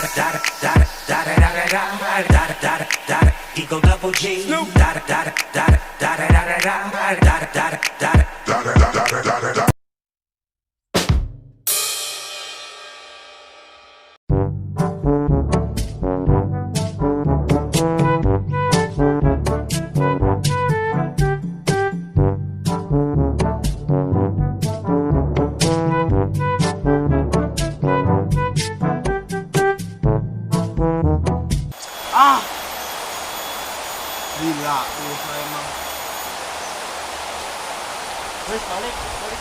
Da da da da da da da da da da Eagle Double G. Da da da da da da da da da da da da da da da da. Ah, gila tuh emang. Wes, balik, balik.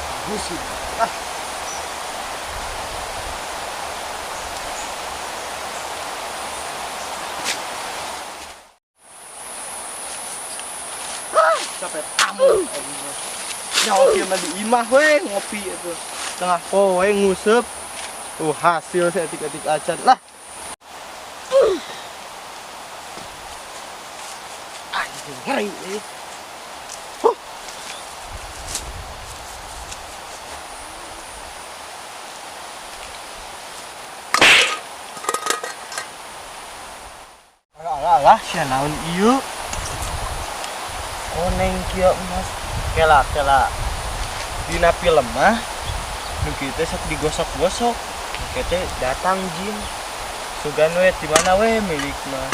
Bagus sih. Ah. Ah, capek tamu. Nyawa mah di imah we ngopi itu. Tengah poe nguseup. Tuh hasil saeutik-eutik acan lah. Anjing, ngeri euy. Huh. Alah alah alah, sia naon ieu? Koneng kieu emas. Kela kela. Dina film mah nu kieu teh sok digosok-gosok. Engke teh datang jin. Sugan we di mana we milik mah.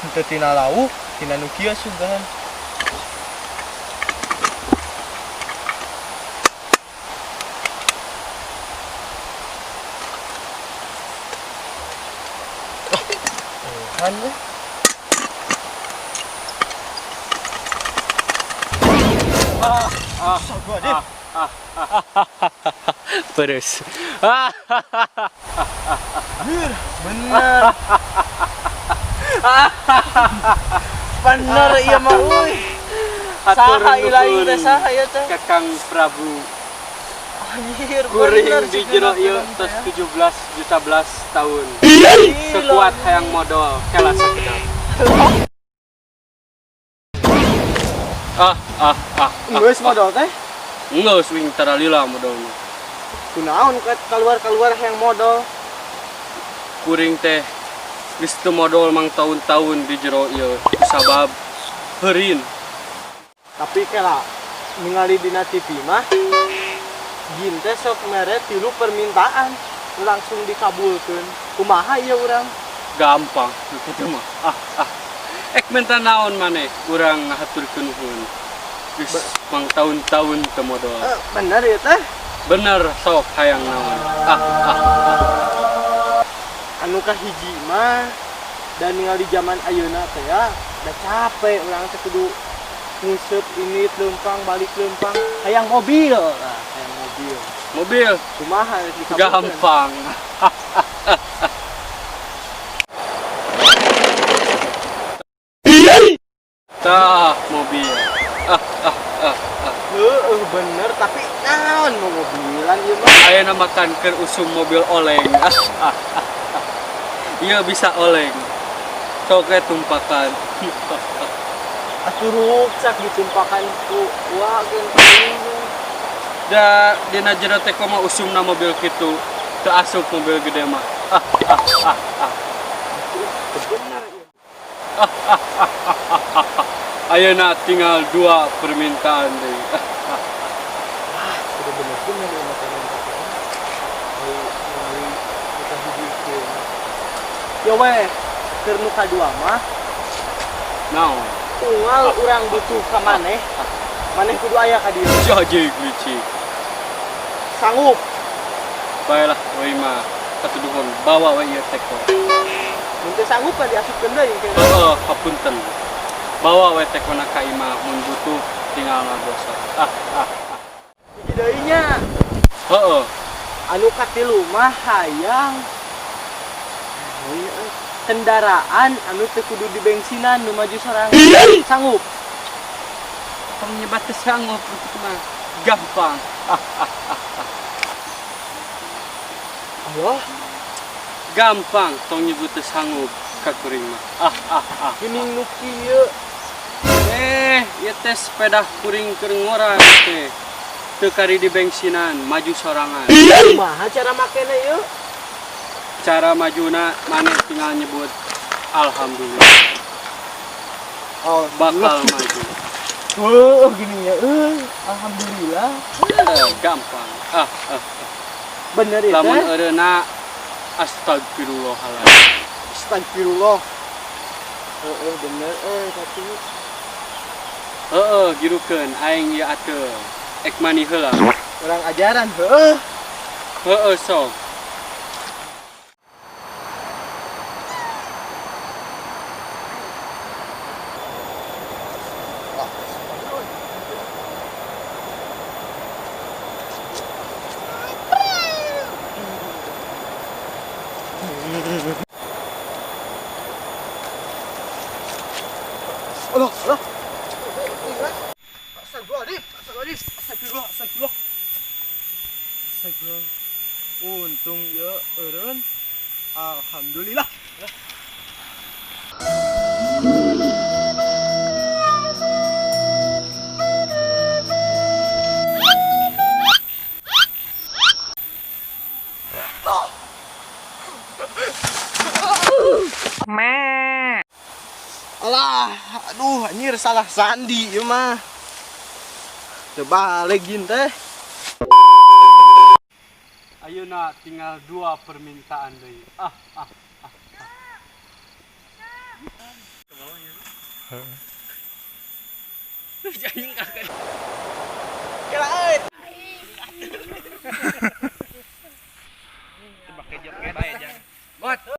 Henteu tina lauk, tina nu kieu sugan. Tuhan we. Ah, ah, Astagfirullahaladzim. Ah, Terus. Bener, bener. Bener ieu mah euy. Hatur Saha ilahi nuhun, teh, saha ieu teh? Kakang Prabu. Anjir, Kuring bener di sih jero film ieu teh. tos 17 juta belas tahun. Gila. Sekuat hayang modol, kela sakedap. Ah, ah, ah. Ah. Geus modol teh? Geus wing taralila modol mah. Kunaon keluar-keluar hayang modol? Kuring teh geus teu modol mang tahun-tahun di jero ieu sabab heurin. Tapi kela, ningali dina TV mah jin teh sok mere tilu permintaan langsung dikabulkeun. Kumaha ieu urang? Gampang kitu mah. Ah, ah. Ek minta naon maneh, urang ngahaturkeun nuhun. Geus mang tahun-tahun teu modol. Eh, bener ya teh? Bener, sok hayang naon. Ah, ah. Anu kahiji mah dan ningali zaman ayeuna teh ya, udah capek urang teh kudu nguseup ini lempang balik lempang, hayang mobil lah, hayang mobil. Mobil? Kumaha dikabulkeun? Gampang. Tah, mobil. Ah, ah, ah, ah. Heeh, bener, tapi naon mau mobilan ieu mah? Ayeuna makan keur usum mobil oleng. Ah, ah, ah, ah. Iya, bisa oleng. Sok we tumpakan. Atuh ruksak ditumpakan ku wah gen. Da dina jero teh mah usumna mobil kitu. Teu asup mobil gede mah. Ah, ah, ah, ah. Bener ieu. Ayeuna tinggal dua permintaan deui. Ah, ah. Ah, udah bener-bener ieu mah permintaan. Ai ningali kita hijikeun. Ya weh, keur nu kadua mah Naon? Unggal urang butuh ka maneh, maneh kudu aya ka dieu. Jajig licik. Sanggup? Baiklah, we mah katuduhun bawa we ieu teko. Mun teu sanggup kan diasupkeun deui engke. Heeh, hapunten. Bawa we tekona ka imah, mun butuh tinggal ngagosok. Ah, ah, ah. Hiji deui nya. Heeh. Anu katilu mah hayang kendaraan anu teu kudu dibensinan, nu maju sorangan. Sanggup? Tong nyebat teu sanggup itu mah gampang. Ah, ah, ah, ah. Allah. Gampang, tong nyebut teu sanggup ka kuring mah. Ah, ah, ah. Geuning nu kieu. Eh, ieu teh sepeda kuring keur ngora teh. Teu kari di bengsinan, maju sorangan. Kumaha cara makena ieu? Cara majuna maneh tinggal nyebut alhamdulillah Oh, bakal maju. Oh, gini ya. Alhamdulillah. Eh, gampang. Ah, ah. Bener ya Lamun teh? eureuna astagfirullahaladzim. Astagfirullah. Heeh, bener tapi Heeh, girukeun aing ieu atuh. Ek mani heula. Urang ajaran, heeh. Heeh, sok. Alah, alah. Astagfirullahaladzim, astagfirullahaladzim, astagfirullah, astagfirullah. Astagfirullah. Untung ya eureun. Alhamdulillah. Alah, aduh anjir, salah sandi ieu mah. Coba lagi teh. Ayeuna tinggal dua permintaan deui. Ah, ah, ah. Ah. Jangan kakak. Kela euy. Got.